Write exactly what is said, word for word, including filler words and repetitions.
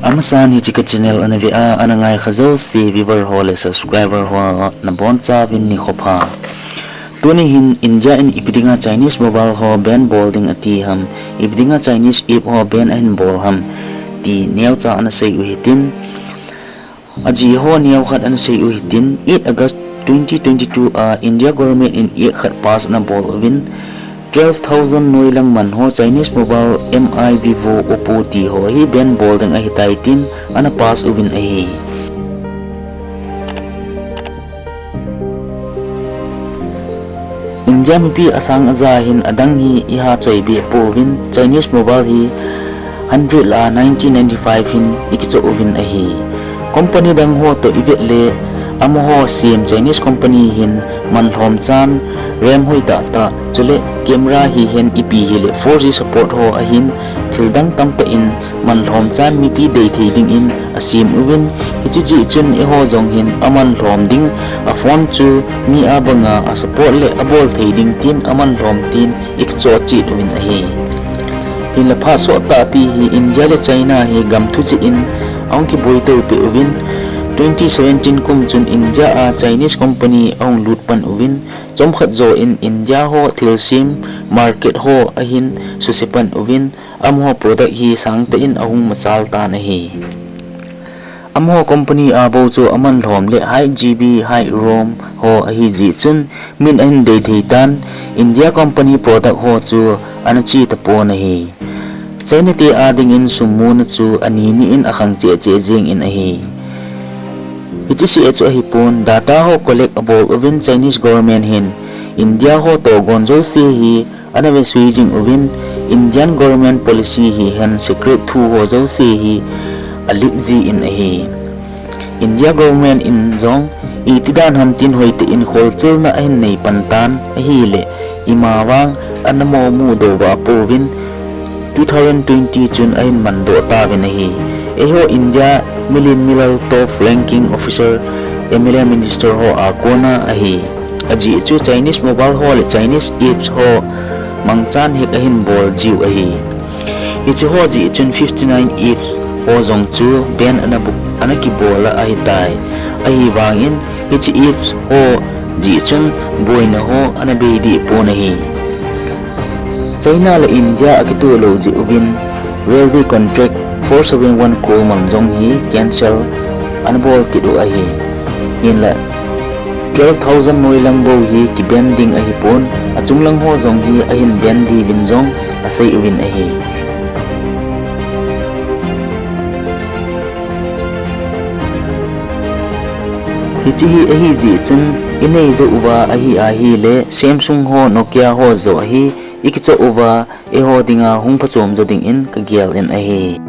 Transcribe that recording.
Amasan hiche ka channel ana ve a, ana ngai kha jouse viewer ho le subscriber ho nabonchauvin nikho pha. Tuni hin India in ipi dinga Chinese mobile ho ban bol ding ati ham, ipi dinga Chinese app ho ban ahin bol ham, ti neocha ana sei u hitin. Ajeh ho neokhat ana sei u hitin, eight August twenty twenty-two a India government in act khat pass ana bol uvin, twelve thousand noilang man ho Chinese mobile, M I, Vivo, Oppo ti ho hi ban bol ding ahitai tin ana pass uvin ahi. India mipi asang aja hin adang hi iha choi be pouvin, Chinese mobile hi hundred lah a ninety, ninety-five hin ikichoh uvin ahi. Company dang ho toh ivet le, amaho sem Chinese company hin manlhom chan RAM hoi tahtah, chule camera hihen ipi hile four G support ho ahin, thil dang tamtah in manlhom chan mipi dei thei dingin asem uvin, hiche jeh chun eiho jong hin amanlhom ding, a phone chu mi a banga a support le abol thei ding tin amanlhom tin ikichoh chet uvin ahi. Hinla phat sottahpi hi India le China hi gam thu jeh in ahung kiboi tou peh uvin, twenty seventeen kum chun India a Chinese company ahung lut pan uvin, chomkhat jouvin India ho thilsem market ho ahin suse pan uvin, amaho product hi sangtah in ahung machal tan ahi. Amaho company a bou chu amanlhom le high G B, high ROM ho ahi jeh chun min ahin dei thei tan, India company product ho chu ana che tapon ahi. China te a dingin sum muna chu ani ni in akhang cheh cheh jengin ahi. Hiche seh chu ahipon, data ho collect abol uvin Chinese government hin India ho tohgon jouse hi ana vesui jing uvin, Indian government policy hihen secret thu ho jouse hi a leak jin ahi. India government in jong iti dan ham tin hoitah in kholchilna ahin nei pan tan ahile, ima vang ana mo mudoh va pouvin, two thousand twenty chun ahin mandoh tauvin ahi. Eiho India milen milal top ranking officer, M L A, minister ho a kona ahi. Ajeh chu Chinese mobile ho le Chinese apps ho mangchan hack ahin bol jiu ahi. Hiche ho jeh chun fifty nine apps ho jong chu ban ana bu-, ana kibol a ahitai. Ahivangin hiche apps ho jeh chun boina ho ana bei deh pon ahi. China le India akitoh lou jeh uvin railway contract four seven one crore man jong hi cancel ana bol kit u ahi. Hinla twelve thousand noilang bou hi kiban ding ahipon, achunglang ho jong hi ahin ban diuvin jong asei uvin ahi. Hiche hi ahi jeh chun inei jou uva ahi ahile, Samsung ho, Nokia ho joh hi ikichoh uva eiho dinga hung phachom jo dingin kagel in ahi.